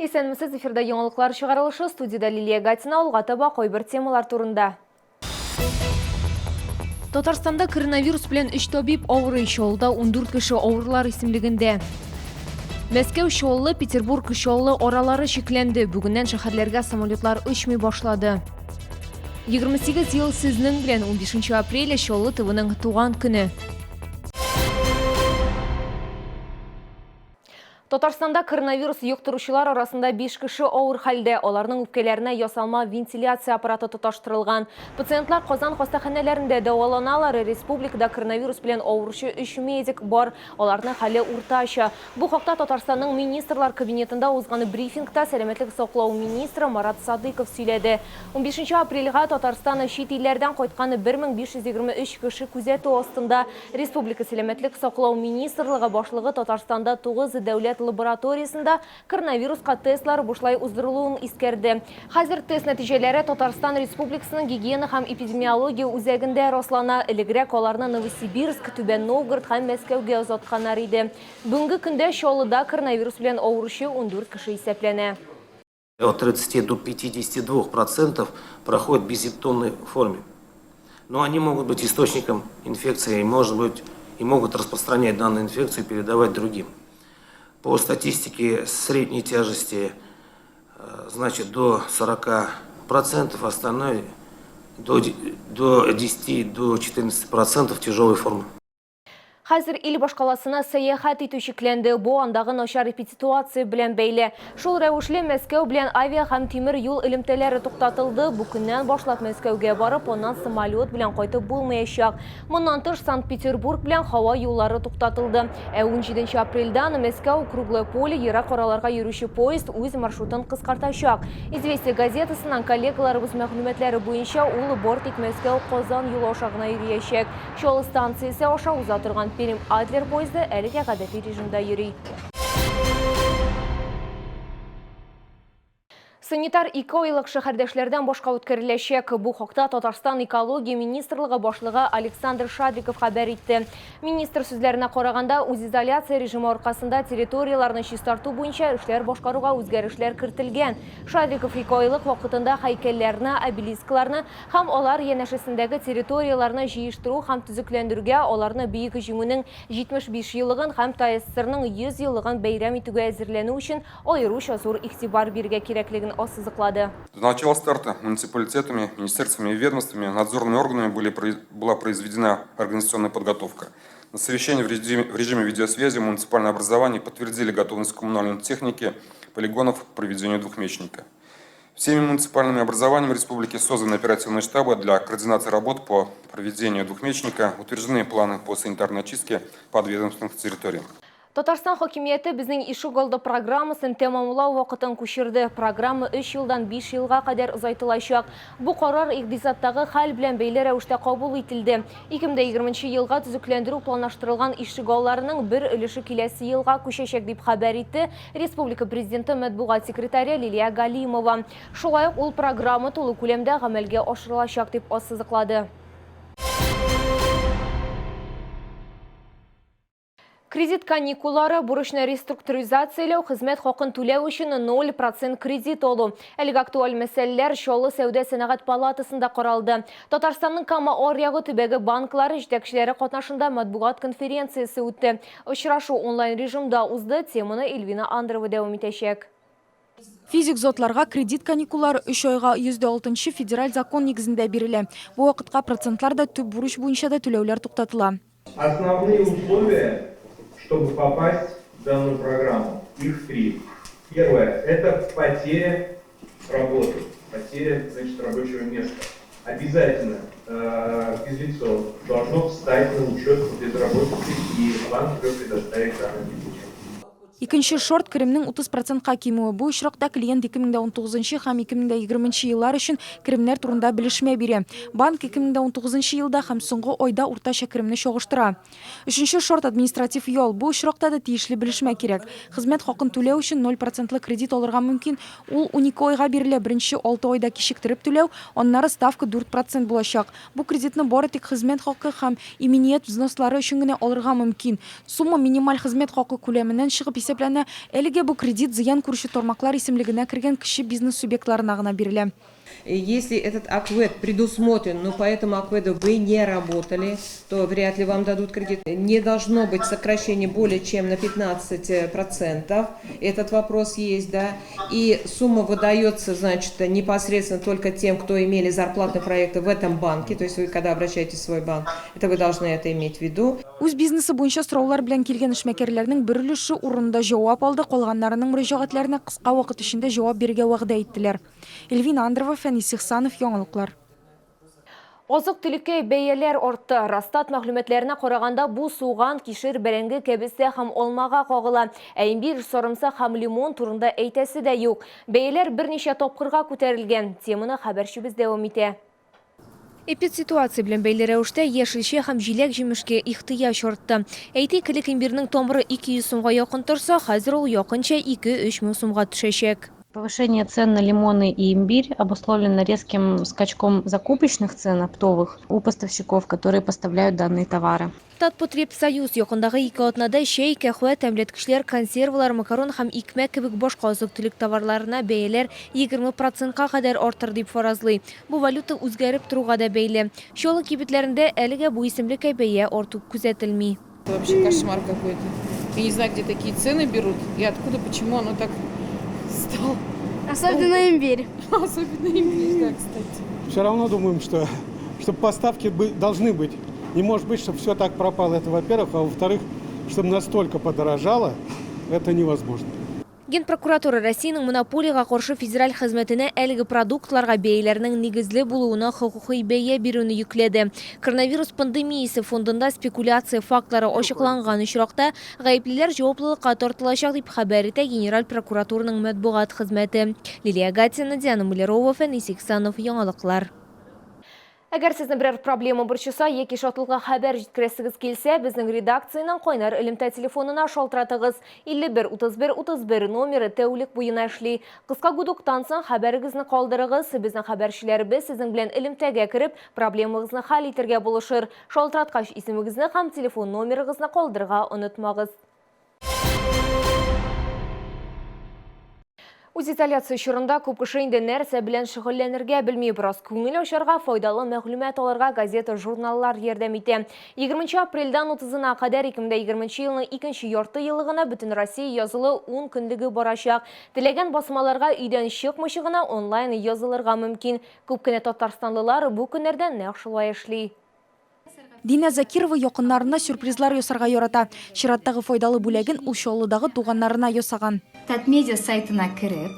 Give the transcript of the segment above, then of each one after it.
Исәнмесез, эфирда яңалыклар чыгарылышы, студиядә Лилия Гатина, алга таба кайбер темалар турында. Татарстанда коронавирус белән өч табиб авырый, Чаллыда 14 кеше авырулар исемлегендә. Мәскәү, Чаллы, Петербург, Чаллы аралары чикләнде. Бүгеннән шәһәрләргә самолетлар очмый башлады. 28 ел сезнең белән 15 апрель Чаллы ТВның туган көне. Татарстанда коронавирус йоктыручылар арасында 5 кеше авыр хәлдә, аларның үпкәләренә ясалма вентиляция аппараты тоташтырылган. Пациентлар Казан хастаханәләрендә дәваланалар. Республикада коронавирус белән авыручы өч медик бар, аларның хәле уртача. Бу хакта Татарстанның Министрлар Кабинетында узган брифингта сәламәтлек саклау министры Марат Садыйков сөйләде. Унбишенче апрельгә Татарстан чит илләрдән кайткан 1523 кеше күзәтү астында. Республика Сәламәтлек саклау министрлыгы башлыгы Татарстанда тугыз дәүләт лабораториясендә коронавируска тестлар бушлай уздырылуын искәрде. Хәзер тест нәтиҗәләре Татарстан Республикасының гигиена һәм эпидемиология үзәгендә раслана. Элегрәк аларны Новосибирск, Түбән Новгород һәм Мәскәүгә озатканнар иде. Бүгенге көндә Чаллыда коронавирус белән авыручы 14 кеше исәпләнә. От 30 до 52 процентов проходят в бессимптомной форме. Но они могут быть источником инфекции и, может быть, и могут распространять данную инфекцию и передавать другим. По статистике средней тяжести, э, значит, до 40 процентов, остальное до, до 10 до 14 процентов тяжелой формы. Хәзер ил башкаласына сәяхәт итү чикләнде. Бу андагы начар эпидситуация белән бәйле. Шул рәвешле Мәскәү белән авиа һәм тимер юл элемтәләре туктатылды. Бу көннән башлап Мәскәүгә барып, аннан самолет белән кайтып булмаячак. Моннан тыш, Санкт-Петербург белән һава юллары туктатылды. Ә 17 апрельдән Мәскәү, Круглое Поле ерак араларга йөрүче поезд үз маршрутын кыскартачак. Известия газетасыннан коллегаларыбыз мәгълүматлары буенча, ул бары тик Мәскәү-Казан юлы аша гына йөриячәк. Чаллы станциясе аша уза торган Пермь-Адлер поезды әлегә гадәти режимда йөри. Санитар икеайлык шәһәрдәшләрдән башка үткәреләчәк. Бу хакта Татарстан Экология министрлыгы башлыгы Александр Шадриков хәбәр итте. Министр сүзләренә караганда, үзизоляция режимы аркасында территорияләрне чистарту буенча эшләр башкаруга үзгәрешләр кертелгән. Шадриков икеайлык вакытында һәйкәлләрне, обелискларны Һәм алар янәшәсендәге территорияләрне җыештыру һәм төзекләндерүгә, аларны Бөек Җиңүнең 75 еллыгын һәм ТАССРның 100 еллыгын бәйрәм итүгә әзерләнү өчен аеруча зур игътибар бирергә кирәклеген ассызыклады. До начала старта муниципалитетами, министерствами и ведомствами, надзорными органами были была произведена организационная подготовка. На совещании в режиме видеосвязи муниципальные образования подтвердили готовность коммунальной техники полигонов к проведению двухмесячника. Всеми муниципальными образованиями республики созданы оперативные штабы для координации работ по проведению двухмесячника, утверждены планы по санитарной очистке подведомственных территорий. Татарстан хакимияте Безнең ишегалды программасын тәмамлау вакытын күчерде. Программа өч елдан биш елга кадәр озайтылачак. Бу карар икъдисадтагы хәл белән бәйле рәвештә кабул ителде. 2020 елга төзекләндерү планлаштырылган ишегалларының бер өлеше киләсе елга күчәчәк, дип хәбәр итте Республика Президенты матбугат секретаре Лилия Галимова. Шулай ук ул программа тулы күләмдә гамәлгә ашырылачак, дип ассызыклады. Кредит каникуллары, бурычны реструктуризацияләү, хезмәт хакын түләү өчен 0 процент кредит алу. Әлеге актуаль мәсьәләләр Чаллы сәүдә-сәнәгать палатасында каралды. Татарстанның Кама аръягы төбәге банклары җитәкчеләре катнашында матбугат конференциясе үтте. Очрашу онлайн режимда узды, теманы Эльвина Андрова дәвам итәчәк. Физик затларга кредит каникуллары өч айга 106 нчы федераль закон нигезендә бирелә. Бу вакытка процентлар да, төп бурыч буенча да түләүләр туктатыла. Основные условия, чтобы попасть в данную программу, их три. Первое, это потеря работы, потеря, значит, рабочего места. Обязательно физлицо должно встать на учет по безработице и банк тебе предоставит данные документы. Икенче шарт, керемнең 30 процентка кимүе. Бу очракта клиент 2019 һәм 2020 еллар өчен керемнәр турында белешмә бирә. Банк 2019 елда һәм соңгы айда уртача керемне чагыштыра. Өченче шарт, административ ял. Бу очракта да тиешле белешмә кирәк. Хезмәт хакын түләү өчен ноль процентлы кредит алырга мөмкин. Ул 12 айга бирелә, беренче алты айда кичектереп түләү, аннары ставка 4 процент булачак. Бу кредитны бары тик хезмәт хакы һәм иминият взнослары өчен генә алырга мөмкин. Сумма минималь хезмәт хакы күләменнән чыгып исәпләнә. исәпләнә. Әлегә бу кредит зыян күрүче тармаклар исемлегенә кергән кече бизнес субъектларына гына бирелә. Если этот ОКВЭД предусмотрен, но по этому ОКВЭДу вы не работали, то вряд ли вам дадут кредит. Не должно быть сокращения более чем на 15%. Этот вопрос есть, да. И сумма выдается, значит, непосредственно только тем, кто имели зарплатные проекты в этом банке. То есть вы, когда обращаетесь в свой банк, это вы должны это иметь в виду. Үз бизнесы буенча сораулар белән килгән эшмәкәрләрнең бер өлеше урынында җавап алды, калганнарының мөрәҗәгатьләренә кыска вакыт эчендә җавап бирергә вәгъдә иттеләр. Эльвина Андрова, Фәнис Ихсанов, Яңалыклар. Азык-төлеккә бәяләр артты. Росстат мәгълүматларына караганда, бу суган, кишер, бәрәңге, кәбестә һәм алмага кагыла. Ә имбирь, сарымсак һәм лимон турында әйтәсе дә юк. Бәяләр берничә тапкырга күтәрелгән. Теманы хәбәрчебез дәвам итә. Эпидситуация белән бәйле рәвештә яшелчә һәм җиләк-җимешкә ихтыяҗ артты. Әйтик, элек имбирнең тамыры 200 сумга якын торса, хәзер ул якынча 2-3 мең сумга төшәчәк. Повышение цен на лимоны и имбирь обусловлено резким скачком закупочных цен оптовых у поставщиков, которые поставляют данные товары. Татпотребсоюз якындагы ике атнада чәй, кәһвә, тәмләткечләр, консервалар, макарон һәм икмәк кебек башка азык-төлек товарларына бәяләр 20 процентка кадәр артыр дип фаразлый. Бу валюта үзгәреп торуга да бәйле. Чаллы кибетләрендә әлегә бу исемлеккә бәя арту күзәтелми. Это вообще кошмар какой-то. Я не знаю, где такие цены берут и откуда, почему оно так стало. Особенно имбирь. Особенно имбирь, да, кстати. Все равно думаем, что, что поставки должны быть. Не может быть, чтобы все так пропало. Это во-первых. А во-вторых, чтобы настолько подорожало, это невозможно. Генпрокуратура Россиянең монополиягә каршы федераль хезмәтенә әлеге продуктларга бәяләрнең нигезле булуына хокукый бәя бирүне йөкләде. Коронавирус пандемиясе фондында спекуляция фактлары ачыкланган очракта, гаеплеләр җаваплылыкка тартылачак, дип хәбәр итә Генераль прокуратураның матбугат хезмәте. Лилия Гатина, Диана Мулярова, Фәнис Иксанов, Яңалыклар. Әгәр сезне берәр проблема борчыса яки шатлыклы хәбәр җиткерәсегез килсә, безнең редакциянең кайнар элемтә телефонына шалтыратыгыз. 51 31 31 номеры тәүлек буена эшли. Кыска гудоктан соң хәбәрегезне калдырыгыз. Безнең хәбәрчеләребез сезнең белән элемтәгә кереп, проблемагызны хәл итәргә булышыр. Шалтыраткач исемегезне һәм телефон номерыгызны калдырырга онытмагыз. Үзизоляция чорында күп кеше инде нәрсә белән шөгыльләнергә белми. Бераз күңел ачарга, файдалы мәгълүмат алырга газета, журналлар ярдәм итә. 20 апрельдән 30-на кадәр 2020 елның икенче ярты еллыгына Бөтенроссия язылу 10 көнлеге барачак. Теләгән басмаларга өйдән чыкмыйча гына онлайн язылырга мөмкин. Күп кенә татарстанлылар бу көннәрдә нәкъ шулай эшли. Динә Закирова якыннарына сюрпризлар ясарга ярата. Чираттагы файдалы бүләген ул Чаллыдагы туганнарына ясаган. Татмедиа сайтына кереп,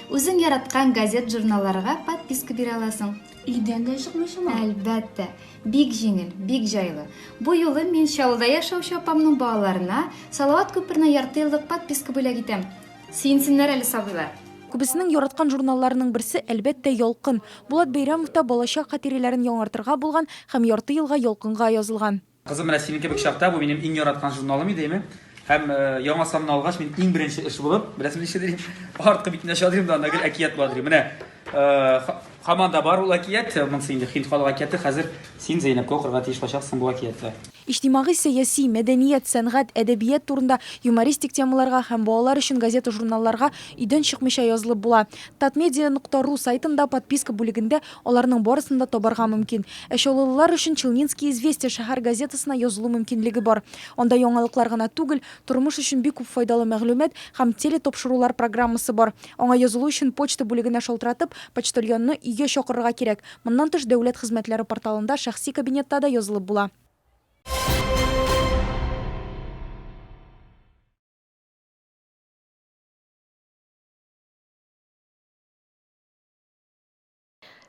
үзең яраткан газет-журналларга подписка бирә аласың. Өйдән дә чыкмыйчамы? Әлбәттә. Бик җиңел, бик җайлы. Бу юлы мин Чаллыда яшәүче апамның балаларына Салават күперенә ярты еллык подписка бүләк итәм. Сөенсеннәр әле сабыйлар. Күбесенең яраткан журналларының берсе, әлбәттә, Ялкын. Булат Бәйрәмов та балачак хатирәләрен яңартырга булган һәм ярты елга Ялкынга язылган. Кызым, менә синең кебек чакта бу минем иң яраткан журналым иде, әйме? Һәм яңа санны алгач, мин иң беренче эш булып, беләсеңме ничә дим? Арткы битен ача дим да, анда гел әкият була дим. Менә һаман да бар ул әкият, монысы инде һинд халык әкияте, хәзер син Зәйнәпкә укырга тиеш булачаксың бу әкиятне. Иҗтимагый-сәяси, мәдәният, сәнгать, әдәбият турында юмористик темаларга һәм балалар өчен газета-журналларга өйдән чыкмыйча язылып була. Татмедиа нокта ру сайтында подписка бүлегендә аларның барысын да табарга мөмкин. Ә чаллылылар өчен Челнинские известия шәһәр газетасына язылу мөмкинлеге бар. Анда яңалыклар гына түгел, тормыш өчен бик күп файдалы мәгълүмат һәм телетапшырулар программасы бар. Аңа язылу өчен почта бүлегенә шалтыратып, почтальонны өйгә чакырырга кирәк. Моннан тыш, Дәүләт хезмәтләре порталында шәхси кабинетта да язылып була.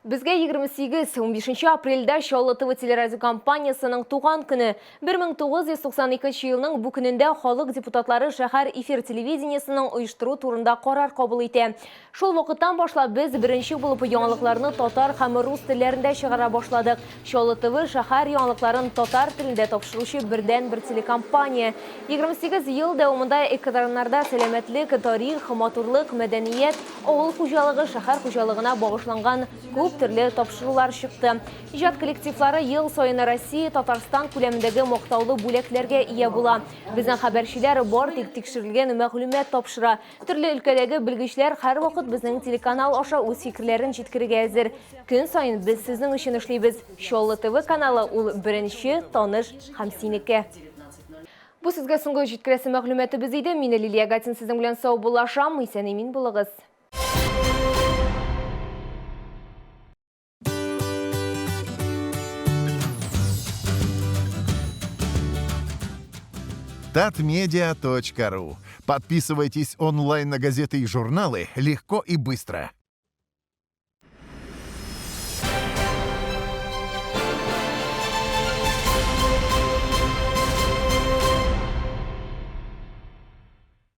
Безгә 28, 15 апрельдә Чаллы ТВ телерадиокомпаниясенең туган көне. 1992 елның бу көнендә халык депутатлары шәһәр эфир телевидениесының оештыру турында карар кабул итә. Шул вакыттан башлап без беренче булып яңалыкларны татар һәм рус телләрендә чыгара башладык. Чаллы ТВ шәһәр яңалыкларын татар телендә тапшыручы бердәнбер телекомпания. 28 ел дәвамында экраннарда сәламәтлек, тарих, матурлык, мәдәният, авыл хуҗалыгы, шәһәр хуҗалыгына багышланган күп күп төрле тапшырулар чыкты. Иҗат коллективлары ел саен Россия, Татарстан күләмендәге мактаулы бүләкләргә ия була. Безнең хәбәрчеләр бар тик тикшерелгән мәгълүмат тапшыра. Төрле өлкәдәге белгечләр һәрвакыт безнең телеканал аша үз фикерләрен җиткерергә әзер. Көн саен без сезнең өчен эшлибез. Чаллы ТВ каналы ул беренче, таныш һәм синеке. Бу сезгә соңгы җиткерәсе мәгълүматыбыз иде. Мин Лилия Гатин сезнең белән саубуллашам. Исән-имин булыгыз. Татмедиа.ру. Подписывайтесь онлайн на газеты и журналы легко и быстро.